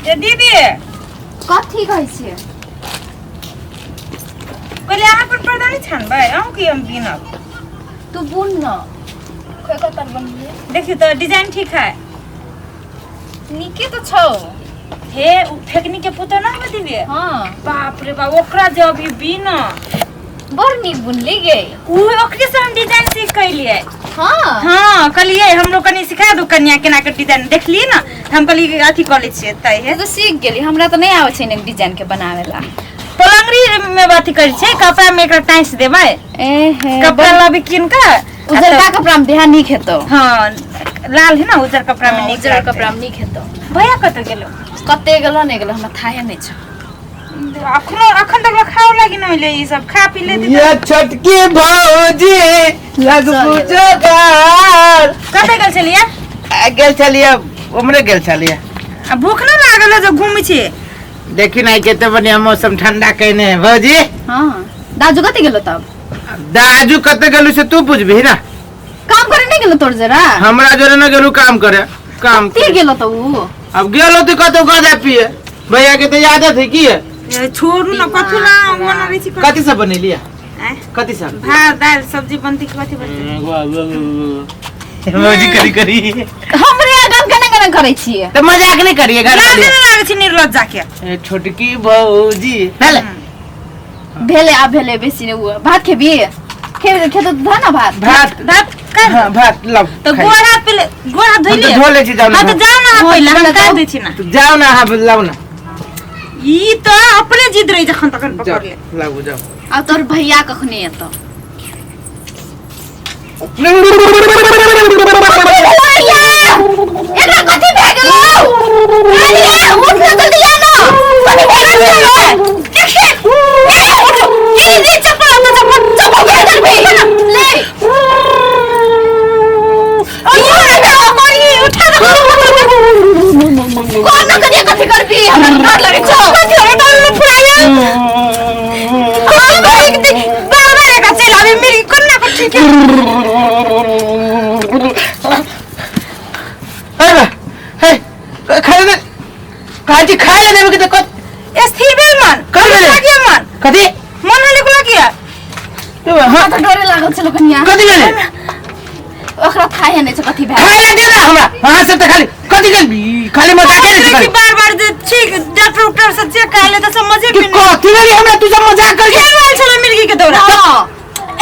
ए दीदी। कथी कहै छियै? कहलियै अहाँ अपन पर्दा नहि छानबै? अहूँ की हम बीनब? तू बुन न। खोइ कतऽ बनलियै? देखियौ तऽ डिजाइन ठीक है? नीके तऽ छौ। हे उ फेकनी के पुतोह ना होबे दीदी? हाँ। बाप रे बाप, ओकरा जे अभी बीन। बड़ नीक बुनली गे। उ ओकरे से हम डिजाइन सीख के एलियै। हाँ। हाँ, कहलियै हमरो कनि सिखा दू कनिया केना के डिजाइन। देखलियै ने तऽ हम कहलियै अथी कऽ लै छियै तै हे। तू तऽ सीख गेली, हमरा तऽ नहि आबै छै ने डिजाइन के बनावे ला। पलंगरी में अथी करै छै, कपड़ा में एकरा टाँसि देबै। ए हे। कपड़ा लाबी कीन के। उजरका कपड़ा में देहा नीक हेतौ। हाँ, लाल है ना, उजर कपड़ा में नीक उजर लागतै। कपड़ा में नीक हेतौ। भैया कतऽ गेलो? कते गेलो नहि गेलो हमरा थाहे नहि छौ। अखनो अखन तक खाओ लागी नहीं ले, ई सब खा पी लेती। ये छोटकी भौजी लगबू जोगार। कतऽ गेल छलियै? आ, गेल छलियै उम्हरे गेल छलियै। आ भूख नहि लागल है जो घूमै छी? देखी ना कते बढ़िया मौसम ठंडा केने है भौजी। हाँ, दाजू कते गेलो तब? दाजू कते गेलू से तू बुझबही ना। काम करे नहीं गेलो तोर जरा? हमरा जोरे न गेलू काम करे। काम कते गेलो तो ऊ? अब गेलो तो कतौ गदा पिए, भैया के तो आदत है की है। ए, छोड़ू ना, कथू ना बनाबै छी? कथी सब बनेलिया? आँय? कथी सब? भात दालि सब्जी बनती, कथी बनती? भौजी करी करी। हमरे आगाँ केना केना करै छियै? तो मजाक नहीं करिए घर लाज वाले। नहि लागै छै निर्लज्जा के। ए, छोटकी भौजी भेले। भेले, आब भेले, बेसी नहि हुआ। भात खेबी? खेबी खेतो तऽ धऽ ना भात। भात। भात कर। हाँ, भात लाओ। तऽ खाइ। गोड़ हाथ पहिले, गोड़ हाथ धोइ हम तऽ ले। धो लै छी, जाउ ना। हाँ तऽ जाउ ना अहाँ पहिले, हम जाउ। काटि दै छी ना। तो जाओ ना अहाँ, लाओ ना। ई तऽ अपने जिद रही जखन तखन जाओ। पकड़ ले। लाबू, जाओ। आब तोहर भैया कखने एतौ? एकरा कथी भए गेलौ? अरे उठ ना जल्दी, आ ना। कथी भए गेल छलै? देखी। ए, उठ। ई रे चप्पल आउ, चप्पल चप्पल भए गेल भी। ले। ओ उठा दे। कोन कथी कथी करबी? हमरा डर लगै छौ। कथी हो डर में फुरायल? हाँ, भाई, बार बार एकरा चलि आबे मेरी कोना को ठीक है। अरे बा, हे, खाए दे काजी, खाए ले देबे के तो कत स्थिर भेल मन? कथी भेलै? लागिया मन? कथी? मन हले को लागिया? हाँ। तऽ डरे लागल छलो कनिया। कथी भेलै? ओकरा थाहे नहि छै कथी भए। खाए ले दे ना हमरा। अहाँ सब तऽ खाली कथी गेल, खाली मजाक करै छी खाली। बार बार जे ठीक डॉक्टर उक्टर से चेक कर ले तऽ समझे कि भी नहीं। कथी भेलै हमरा? तू सब मजाक कर केहन आयल छलो मिर्गी के दौरा? हाँ,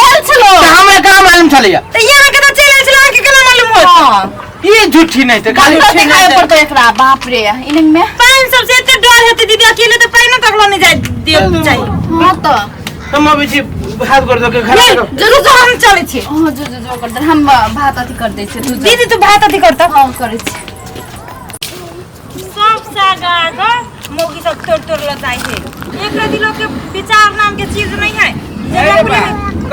आयल छलो। तऽ हमरा कहाँ मालूम छलैया? तऽ यहाँ के तऽ चलि आयल छलो, अहाँके केना मालूम होत? हाँ। ई झूठी नहीं तऽ खाली डॉक्टर देखाबे पड़तो एकरा, बाप रे, इनंग में। पानि सबसे एते डर हेतै दीदी, अकेले तऽ पानिो तक नहीं जाय दियौ चाही। हाँ तऽ हम अबै छी हाथ गोड़ धो के घर। नहीं, जरूर जो हम चलै छी। हाँ, जो जो जो कर दे, हम भात अथी कर दै छियै, तू जो। दीदी, तू भात अथी करता। हाँ, करै छी। सब साग आग मौगी सब तोड़ तोड़ ल जाइ है। एक रति लोग के विचार नाम के चीज नहीं है। जे अरे अपने बा,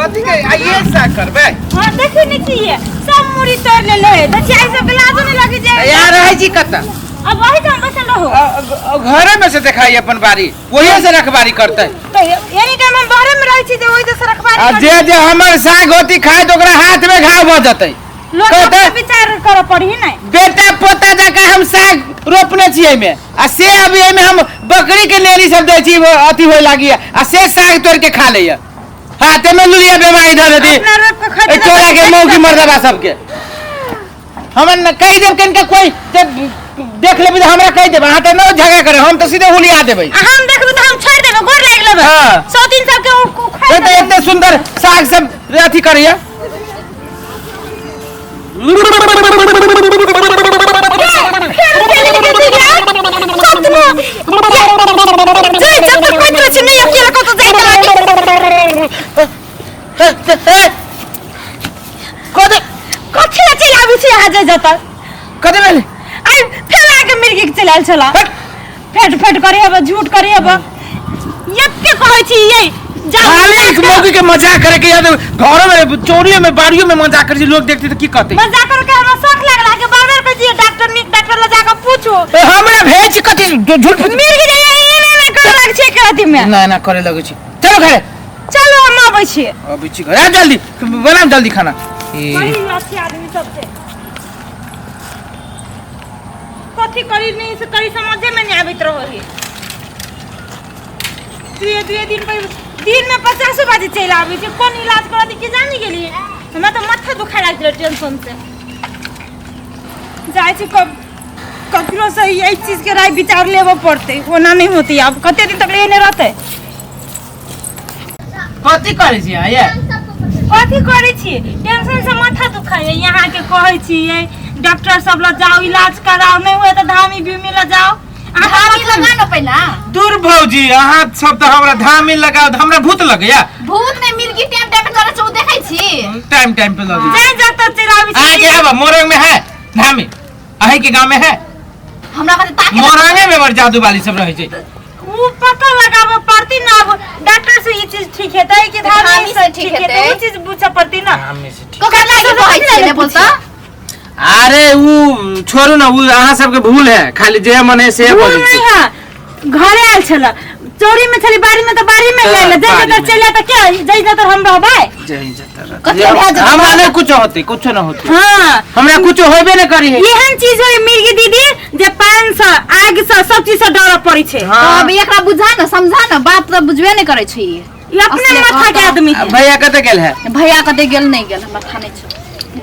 कथी के आइए साग करबै? हाँ, देखे नहीं चाहिए, सब मुड़ी तोड़ ले ले तो चाय सब के लाजो नहीं लगी जाए। यार, रहै छी कतऽ? अब वही तो हम बैठल रहो। घरे में से देखाई अपन बारी, वही से रखबारी करतै। तो एनी टाइम हम बाहरे में रहै छी तऽ ओहि से रखबारी आ करै। जे जे हमर साग होती खाए तऽ ओकरा हाथ में घाव भऽ जेतै। लोग कहतै अपने विचार करऽ पड़ी नहीं। बेटा पोता जकाँ हम साग रोपने छियै एहिमे, आ से अभी एहिमे हम बकरी के नेरी सब दै छी, वो अथी होय लागी आ से साग तोड़ के खा लैया, हाथे में लुलिया बीमारी धर देती। अपना रोप के खाते। ए टोला के मौकी मर्दबा सबके हमर न कहि देब कनिका, कोई जे देख लेबै तऽ हमरा कहि देब। अहाँ तऽ न झगड़ा करे, हम तऽ सीधे हुलिया देबै। आ हम देखबै तऽ हम छोड़ि देबै, गोर लागि लेबै। हाँ। सौतीन सबके उखाड़ि से तऽ देबै। एते सुन्दर साग सब अथी करैया। कथी ला चलि आबै छी अहाँ जे जतऽ? कथी भेलै? आइ फेर आके मिर्गी के चलि आयल छला। फेट फेट करे हब, झूठ करे हब, एते कहै छी ये जाउ। खाली एक मौकी के मजाक करे के याद, घरों में, चोरियों में, बाड़ियों में मजाक करे छी, लोग देखते तो की कहते? मजाक करे के हमरा शौक लागल के बार बार कहै छी डॉक्टर, नीक डॉक्टर लग जाके पूछू। ए, हमरा भेज कथी झूठ मिर्गी जे एना एना करे लाग छै के अथी में। ना ना करे लगे छी। चलो घरे। चलो, हम आबै छी। अबै छी घरे, आ जल्दी बनाम, जल्दी खाना। ए, बड़ी अच्छी आदमी सब छै। कथी करी नहीं से करी समझे में नहीं आबैत दुए दुए दिन पर दिन में 50 बाजे चलि आबै छै। कोन इलाज करत की जानी गेलियै, हमरा तऽ माथा दुखाय लागि गेलै टेंशन से। जाइ छी कब ककरो से एहि चीज के राय विचार लेबऽ पड़तै, ओना नहि होतै। आब कते दिन तक एहने रहतै? कथी करै छी अहाँ ये? कथी करै छी, टेंशन से माथा दुखाइए। यहाँ के कहै छियै डॉक्टर सब लग जाओ, इलाज कराओ, नहीं हुए तऽ धामी बीमी लग जाओ। अहाँ धामी माथा- लगा न पहिला। दूर भौजी, अहाँ सब तऽ हमरा धामी लगाओ, हमरा भूत लगैया। भूत में मिर्गी टाइम टाइम पे चलै छै, ओ देखै छी। टाइम टाइम पे लगे। जाय जतऽ चलि आबै अहाँ छी। के आब मोरंग में है धामी? अहीं के गांव में है? हमरा कते ताके मोरंगे में बड़ जादू वाली सब रहै छै। उ पता लगाबऽ पड़ती ना, अब डॉक्टर से ई चीज ठीक हेतै कि धामी धामी से से ठीक ठीक हेतै, हेतै। उ चीज पूछऽ पड़ती ना। धामी से ठीक। ककरा लागी कहै छियै ने बोलता? अरे उ छोड़ू ना, उ अहाँ सबके भूल है, खाली जे मन है से भूल बोलै नहीं छै। है, घरे आयल छल, चोरी में छली, बाड़ी में तऽ बाड़ी में तऽ गेल, जै बाड़ी जतऽ में। चलि तऽ के जै जतऽ हम रहबै। जही जतऽ रहतै। कथी भए जेतै? हमरा नहि कुछो होतै, कुछो न होतै। हाँ, हमरा कुछो होबे नहि करी है। एहन चीज होय मिर्गी दीदी जे पान से आग से सब चीज से डर पड़ै छै। हाँ। अब एकरा बुझा न, समझा न, बात तऽ बुझबे नहि करै छै ई। ई अपने असले माथा के कहता। आदमी है। भैया कतऽ गेल है? भैया कतऽ गेल नहि गेल हमरा थाह नहि छै।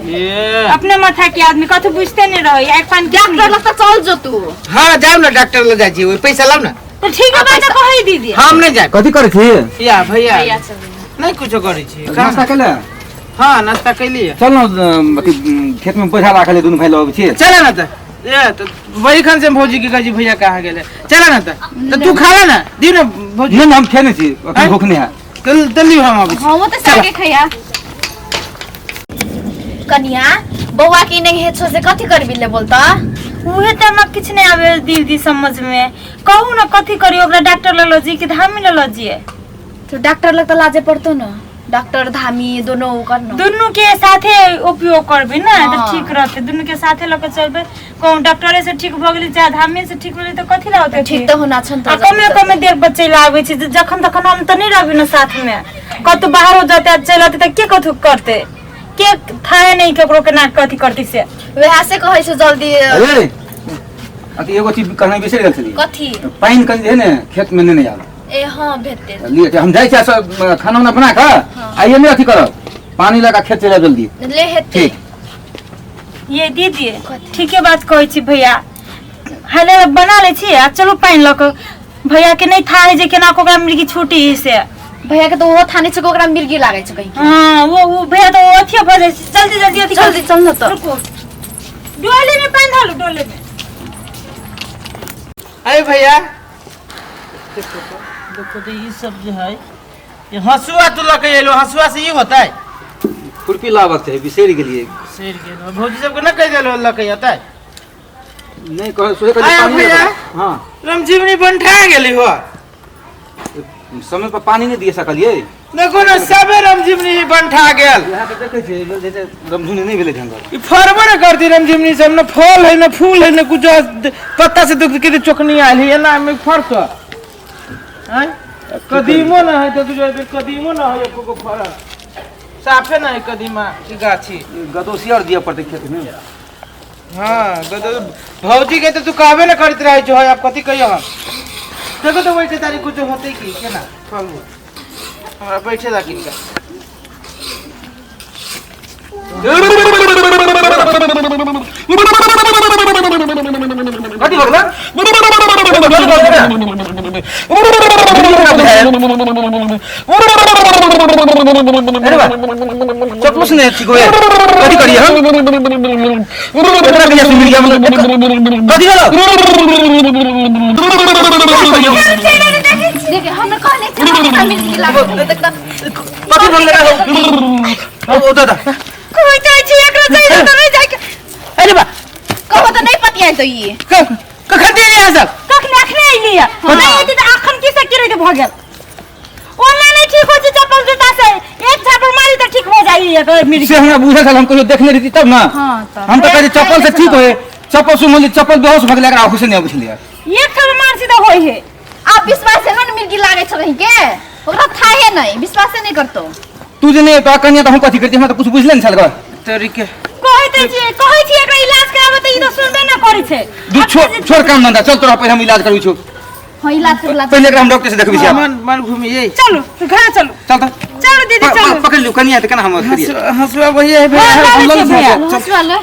ए। अपने माथा के आदमी कथू बुझते नहीं रहे, एक पान डॉक्टर लग तऽ चल जो तू। हाँ जाउ ने, डॉक्टर लग जाइ छी, ओहि पैसा लाउ ने। तो ठीक है बात कहै दीदी। हम नहि जायब। कथी करै छी? या भैया। भैया चल। नहि कुछो करै छी। नाश्ता केले? हाँ नाश्ता कैलियै। चल न, अथी खेत में बोझा राखल है, दुनू भाई लग छी। चला ना तऽ ए तऽ वही खन से भौजी के कहै छी भैया कहाँ गेलै, चला ना तऽ तऽ तू खा ले ना, दियौ ने भौजी। नहि नहि, हम खेने छी, अखन आँय? भूख नहि है। तऽ तऽ लियौ, हम अबै छी। हमहूँ तऽ सागे खैया। कनिया बौआ के नहि हेछो से कथी करबी ले बोलता? उहे तऽ हमरा किछु नहि आबे दीदी समझ में, कहू ने कथी करी ओकरा, डॉक्टर लग लऽ जी कि धामी लग लऽ जिए? तो डॉक्टर लग तऽ लाजे पड़तो न, डॉक्टर धामी दोनों कर न। दुनू के साथे उपयोग करबै ने तऽ हाँ। ठीक रहतै, दुनू के साथे लऽ के चलबै। कहूँ डॉक्टरे से ठीक भऽ गेलै चाहे धामी से ठीक भऽ गेलै तऽ कथी लए होतै? ठीक तऽ होना छन। आ तऽ कमे कमे देर पर चलि आबै छै, जे जखन तखन हम तऽ नहि रहबै ने साथ में, कतौ बाहरो जेतै आ चलि अतै तऽ के कथू करतै, के थाहे नहि केकरो केना कथी करतै से। वएह से कहै छै जल्दी। अरे अथी एगो चीज कहनाइ बिसरि गेल छलियै। कथी? पानि कनि जे है ने खेत में नेने आयल। ए हाँ भेटते। लिए हम जाइ छी सब खाना उना बना कऽ आइए, नहि अथी करब, पानी लगा खेत चलि आयब जल्दी। ले हेतै। ठीक। ये दीदी ठीके बात कहै छी भैया, हले बना लै छी आ चलू पानि लऽ कऽ, भैया के नहि था है जे केना कऽ ओकरा मिर्गी छूटी से। भैया के तऽ ओहो थाने छै कि ओकरा मिर्गी लागै छै कहीं। हाँ वो भैया तऽ अथिये भऽ जाइ छै, जल्दी जल्दी अथी जल्दी चल न तऽ। रुकू, डोले में पानि धालू डोले में। अरे भैया देखो तो, देखो तो ई सब जे है ये हंसुआ तू लऽ के एलो, हंसुआ से ई होतै? खुरपी लाबक चाही, बिसरि गेलियै। सड़ गेल। भौजी सबके न कहि देलो लऽ के एतै? नहि कह सोचे कहलियै आया पानि भैया। नहि। हाँ रमजीवनी बंठा गेली हो। समय पर पानि नहि दिए सकलियै। देखो ने सबे रमजीवनी बंठा गेल। इएह तऽ देखै छियै जे रमझुनी नहि भेलै ढंगर। ई फड़बो न करती रमजीवनी सब, न फल है न फूल है न कुछ, पत्ता से दुख के चोकनी आयल है एना में फड़त आँय, कदीमो न है तो तुझे कदीमो न है एको गो फड़ल, साफे न है कदीमा के गाछी। गदोसी आओर दिअ पड़तै खेत में। हाँ भौजी के तो तू कहबे न करत रहे जो है, अब कथी कहियो हम। देखो तो वही के तारी कुछ होते की केना फल हमरा बैठे ला किनका। कथी भऽ गेलै? अरे बा, चप्पलो से नहीं ठीक होए। कथी करिए हम? एकरा कहिया से मिल गया मतलब? कथी भेलो? देख हमरा कहने छै हमरा मिर्गी लागै छै देख तऽ। कथी भऽ गेलै? ओ दादा कहै तऽ छी एकरा जाइ तऽ नहि जाइ के। अरे बा, कहो तऽ नहि पतियाइ तो ई। कखन देली अहाँ सब? कखन अखने अइली है, नहि अइती तऽ अखन की से की भऽ गेल? ओना नहि ठीक होइ छै चप्पल जूता से, एक झापड़ मारी तऽ ठीक हो जाइ है मिर्गी। से हमरा बुझल छल, हम कहियो देखने रही तब ना। हाँ तऽ हम तऽ कहै चप्पल से ठीक होए, चप्पल सुन मोली चप्पल बेहोश भऽ गेलै, एकरा होश नहि अबै छलैए। एक थापड़ मार सीधा होइ है। आब विश्वास है ने मिर्गी लागै छै कहीं के, ओकरा थाहे नहि, विश्वासे नहि करतो। तू जे नहि तो कनिया तऽ हम कथी करती, हमरा तऽ कुछ बुझले नहि छल ग। तोरी के कहै तऽ छी, कहै छी एकरा इलाज कराबे तऽ ई तऽ सुनबे न करै छै। दू छोड़ छोड़ काम धंधा, चल तोरा पहिले हम इलाज करबै छौ। हाँ इलाज करला। पहिले एकरा हम डॉक्टर से देखबै छी आब। मन मन घूमिए। चलू घर चलू। चल त। चलू दीदी चलू। पकड़ लियौ कनिया त केना हम करियै। हंसुआ वही है भैया। हाँ, हम लाबै लग छियै भैया। चल। हंसुआ ले।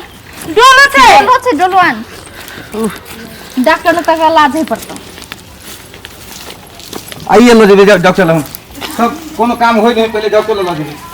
डोलो छै। डोलो छै, डोलो आन। डॉक्टर लग तक लाज है पड़तो। आइए लो जेबै डॉक्टर लग। सब कोनो काम होय नहीं पहिले डॉक्टर लग जेबै।